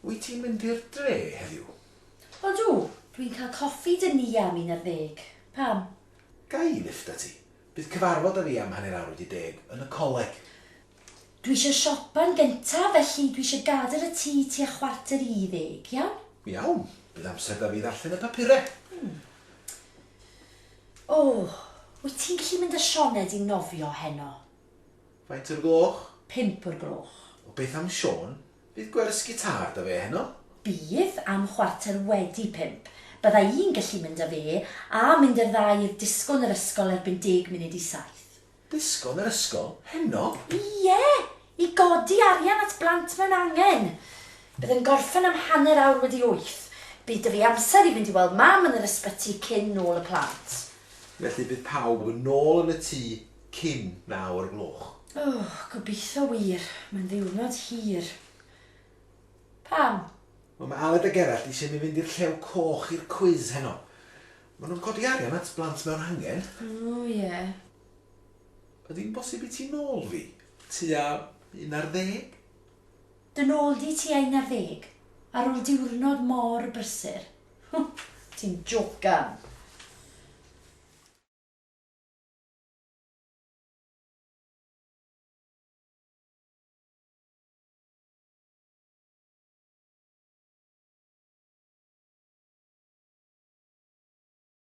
Wyt ti'n mynd i'r dre heddiw? Odw, dwi'n cael coffi 'da Nia am 11. Pam? Ga i lifft 'da ti? Bydd cyfarfod 'da fi am 10:30 yn y coleg. Dwi eisiau siopa'n gyntaf, felly dwi eisiau gadael y tŷ tua 9:45, iawn? Iawn, bydd amser 'da fi ddarllen y papurau. O, wyt ti'n gallu mynd â Sioned i nofio heno? Faint o'r gloch? 5 o'r gloch. O, beth am Siôn? Bydd gwers gitâr 'da fe heno? Bydd, am 5:15. Bydda i'n gallu mynd â fe, a mynd â'r ddau i'r disgo yn yr ysgol erbyn 6:50. Disgo yn yr ysgol? Heno? Ie! I godi arian at blant mewn angen. Bydd yn gorffen am 8:30. Bydd 'da fi amser i fynd i weld Mam yn yr ysbyty cyn nôl y plant. Felly bydd pawb yn ôl yn y tŷ cyn 9 o'r gloch. O, gobeithio wir. Mae'n ddiwrnod hir. Pam? Wel, mae Aled a Gerallt eisiau mi fynd i'r Llew Coch i'r cwis heno. Maen nhw'n codi arian at blant mewn angen. O, ie. Ydy'n bosib i ti nôl fi? Tua 11? Dy nôl di tua 11, ar ôl diwrnod mor brysur. Ti'n jocan.